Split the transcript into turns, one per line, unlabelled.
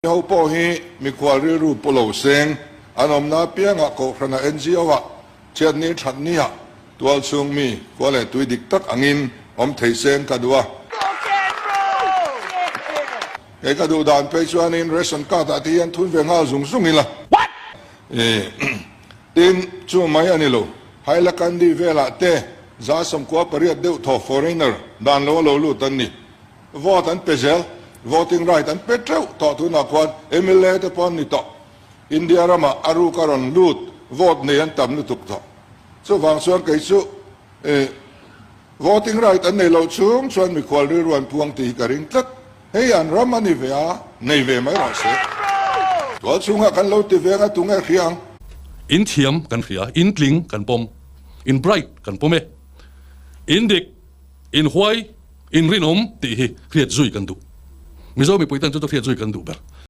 Ho pawh hi mikhual rilru pu lo seng an awmna apiangah kohhrana NGO-ah chhiatni thatnia tualchhung mi khua leh tui dik tak angin awm thei seng ka duh a. Kei ka duh dan phei chuanin ration card ah te hian thun ve nghal zung zung ila. Tin, chu mai a ni lo, Hailakandi velah te 98 deuh thaw foreigner dan lo a lo lut an ni. Vote an pe zel, voting right an pe teuh tawh tunah khuan mla te pawh an ni tawh. India ramah a ruk a rawn lut vote nei an tam lutuk tawh. Chuvang chuan kei chu voting right an nei loh chung chuan mikhual rilru an puang tih hi ka ring tlat. Hei an ram a ni ve a, nei ve mai rawh se. Tual chhungah kan lo ti veng a tunge hria ang.
In thiam kan hria, in tling kan pawm, in bright kan pawm e, in dik, in huai, In rinawm tih hi hriat zui kan duh. Mizo mipui tan chu chu hriat zui kan duh ber.